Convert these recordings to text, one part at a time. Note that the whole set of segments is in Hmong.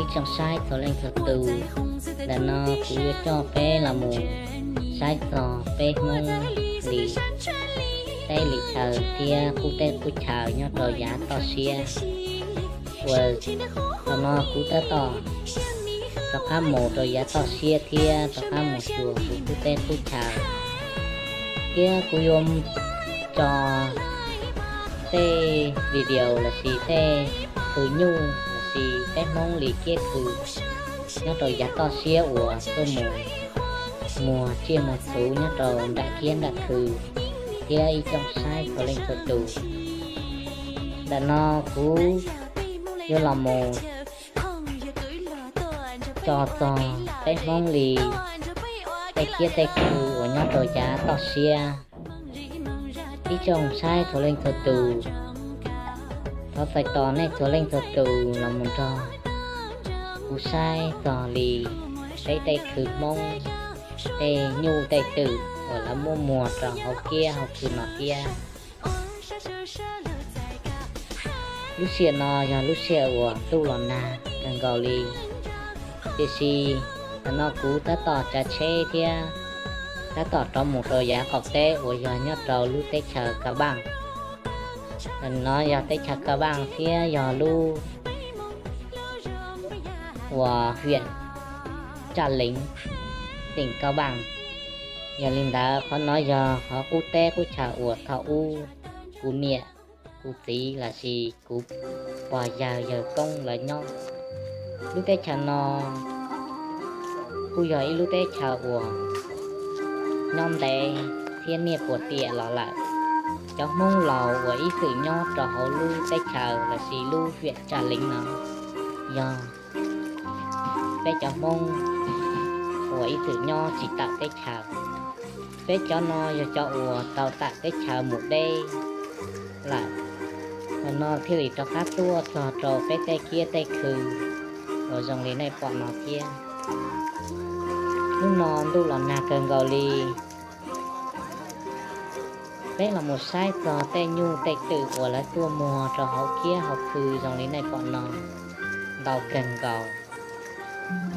Tsoom saib txhua leej txhua tus, ntawm no kuv yuav coj peb los mus saib txog peb Hmoob li teb li chaw thiab qub teb qub chaw nyob rau yav toj siab. Uas thaum no kuv tab tom rov qab mus rau yav toj siab thiab rov qab mus xyuas kuv qub teb qub chaw, thiab kuv yuav tso tej video lossis tej khw nyuj lossis peb Hmoob li kiab khw nyob rau yav toj siab uas tuaj mus muag tsiaj muag txhu nyob rau nram kiab nram khw thiab ib tsoom saib txhua leej txhua tus. Ntawm no kuv yuav los mus tso txog peb Hmoob li tej kiab tej khw uas nyob rau yav toj siab. Ib tsoom saib txhua leej txhua tus, thov txais tos nej txhua leej txhua tus los mus nrog kuv saib txog li peb tej khw Hmoob, tej nyuj tej twm uas lawv muab muag rau hauv kiab hauv khw no thiab. Lub sij hawm no yog lub sij hawm uas ntuj los nag kawg nkaus li, tiam sis ntawm no kuv tab tom tsav tsheb thiab tab tom rov mus rau yav qaum teb uas yog nyob rau lub teb chaws Ka Baaj. Ntawm no yog teb chaws Ka Baaj thiab yog lub uas hiam Tsaj Leev, teem Ka Baaj. Yog li ntawd qhov no yog qhov qub teb qub chaw uas thaum ub kuv niam kuv txiv lossis kuv pog yawg yawg koob lawv nyob. Lub teb chaws no kuj yog ib lub teb chaws uas nyob ntev thiab niaj puas tiam los lawm. Cov Hmoob laus uas ib txwm nyob rau hauv lub teb chaws lossis lub hiam Tsaj Leev no yog peb cov Hmoob uas ib txwm nyob tsis tawm teb chaws. Peb cov no yog cov uas tau tawm teb chaws mus deb lawm, thaum no thiaj li rov qab tuaj txog rau peb tej kiab tej khw uas zoo li nej pom no thiab. Hnub no ntuj los nag kawg nkaus li, peb los mus saib txog tej nyuj tej twm uas lawv tuaj muag rau hauv kiab hauv khw zoo li nej pom no ntau kawg nkaus.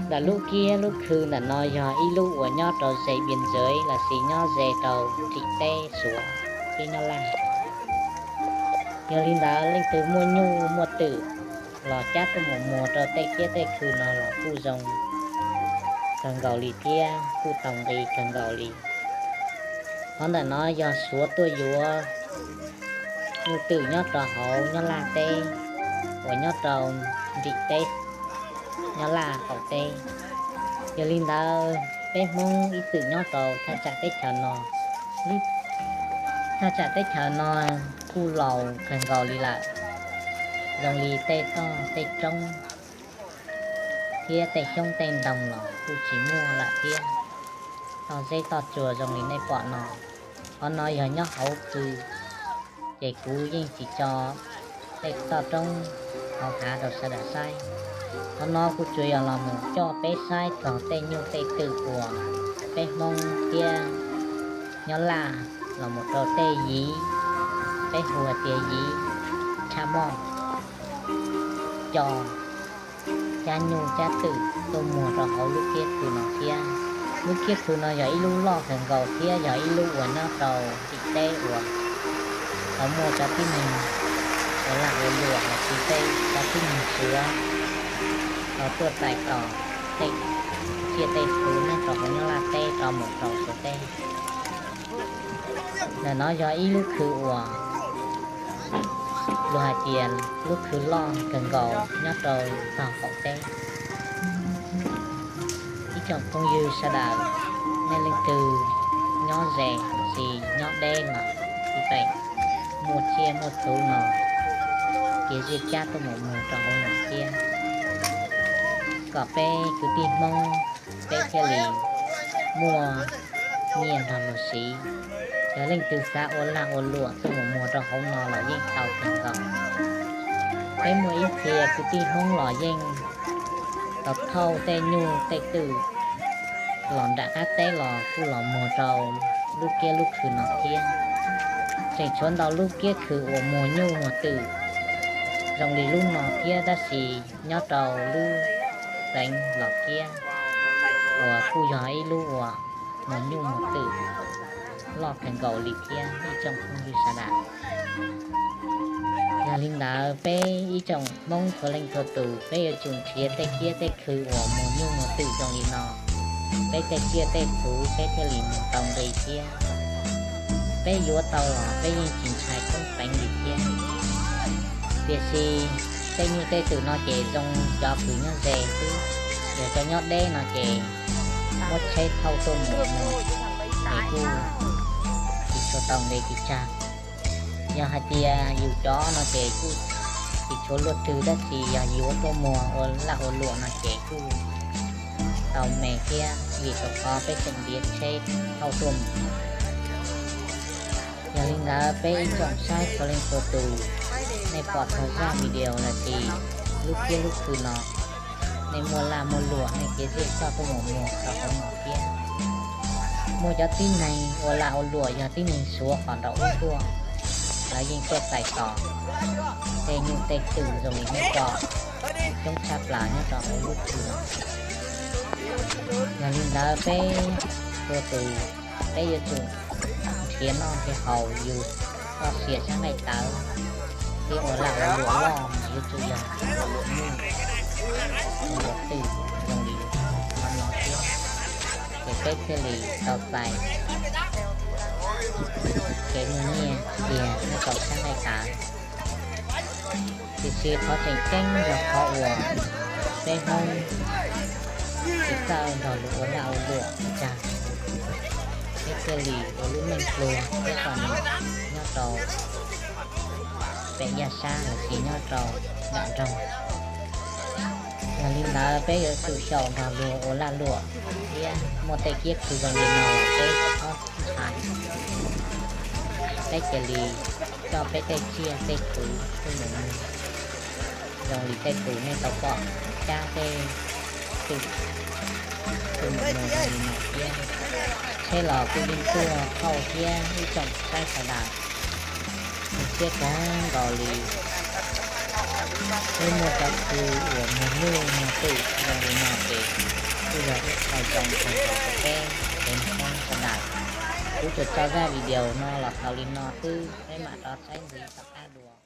Ntawm lub kiab lub khw ntawm no yog ib lub uas nyob rau ze biên giới lossis nyob ze rau nrim teb Suav thiab Nyab Laj. Yog li ntawd leej twg muaj nyuj muaj twm los cab tuaj mus muag rau tej kiab tej khw no los kuj zoo kawg nkaus li thiab kuj tau nqi kawg nkaus li. Qhov ntawm no yog Suav tuaj yuav nyuj twm nyob rau hauv Nyab Laj teb uas nyob rau nrim teb Nyab Laj qaum teb. Yog li ntawd peb Hmoob ib txwm nyob rau thaj tsam teb chaws no, thaj tsam teb chaws no kuj laus kawg nkaus li lawm, zoo li tej toj tej roob thiab tej xyoob tej ntoo los kuj tsis muaj lawm thiab, toj zeb toj tsua zoo li nej pom no. Qhov no yog nyob hauv khw, ces kuv yeej tsis tso tej toj roob hauv hav rau sawv daws saib. Qhov no kuv tsuas yog los mus coj peb saib txog tej nyuj tej twm uas peb Hmoob thiab Nyab Laj los mus rau tej yiv, peb hu hais tias yiv tshaj moj, co cab nyuj cab twm tuaj muag rau hauv lub kiab khw no thiab. Lub kiab khw no yog ib lub loj kawg nkaus thiab yog ib lub uas nyob rau tim teb uas tau muaj cov tib neeg ua lag ua luam los sis tej cov tib neeg Suav tau tuaj txais tos tej tsiaj tej txhu nyob rau hauv Nyab Laj teb rau mus rau Suav teb. Ntawm no yog ib lub khw uas luag hais tias lub khw loj kawg nkaus nyob rau tog qaum teb. Ib tsoom phooj ywg sawv daws, nej leej twg nyob ze los sis nyob deb los tiv pem muaj tsiaj muaj txhu no, cia li cab tuaj mus muag rau hauv no thiab, kom peb kwv tij Hmoob peb thiaj li muaj nyiaj nrog luag siv. Yog leej twg xav ua lag ua luam tuaj mus muag rau hauv no los yeej tau kawg nkaus. Peb muaj ib txhia kwv tij Hmoob los yeej tau thauj tej nyuj tej twm los nram qab teb los kuj los muag rau lub kiab lub khw no thiab. Tseem tshuav ntau lub kiab khw uas muag nyuj muag twm zoo li lub no thiab, tab sis nyob rau lub teev los kiab, uas kuj yog ib lub uas muag nyuj muag twm loj kawg nkaus li thiab ib tsoom phooj ywg sawv daws. Yog li ntawd peb ib tsoom Hmoob txhua leej txhua tus peb yuav tsum nrhiav tej kiab tej khw uas muag nyuj muag twm zoo li no, peb tej tsiaj tej txhu peb thiaj li muag tau nqi thiab. Peb yuav tau los peb yeej tsis ntshai koob peev li thiab. Tiam sis tej nyuj tej twm no ces zoo cov kws nyob ze xwb, yog cov nyob deb no ces muab tsheb thauj tuaj mus muag es kuj tsis tshua tau nqi tsis tsag. Yog hais tias yus cov no ces kuj tsis tshua luaj twg, tab sis yog yuav tuaj muag ua laj ua luam no ces kuj tau me thiab, vim rau qhov peb tseem ntiav tsheb thauj tuaj mus. Yog li ntawd peb ib tsoom saib txhua leej txhua tus, nej pom txog zaj video los sis lub kiab lub khw no, nej muaj laj muaj luam nej cia li coj tuaj mus muag rau hauv no thiab. Muaj cov tib neeg ua laj ua luam yog tib neeg Suav qhov nraum ub tuaj, lawv yeej tuaj txais tos tej nyuj tej twm zoo li nej pom coob tshaj plaws nyob rau hauv lub khw no. Yog li ntawd peb txhua tus peb yuav tsum nrhiav noj nrhiav haus yus txoj sia sab nqaij tawv, thiab ua laj ua luam loj mas yuav tsum yog ua luam nyuj, ua luam twm zoo li qhov no thiab, ces peb thiaj li tau txais kev muaj nyiaj tiag nyob rau sab nqaij tawv. Tiam sis qhov tseem ceeb yog qhov uas peb Hmoob tsis txawj nrog luag ua laj ua luam ua tsaug, peb thiaj li ua lub neej pluag thiab txom nyem nyob rau pem yaj sab los sis nyob rau nram nroog. Yog li ntawd peb yuav tsum xyaum nrog luag ua laj luam thiab muaj tej kiab khw zoo li no los peb txhob ntshai. Peb cia li coj peb tej tsiaj tej txhu tuaj mus muag zoo li tej tus nej tau pom cab tej twm tuaj mus muag zoo li no thiab. Tsheb los kuj yeej tuaj thauj thiab ib tsoom saib sawv daws, siab kawg nkaus li. Peb muaj cov khw uas muag nyuj muag twm zoo li no ces kuj yog ib qho zoo kawg nkaus rau peb tsoom Hmoob sawv daws. Kuv tsuas tso zaj video no los xaus li no xwb, peb mam rov saib ntxiv tom qab dua.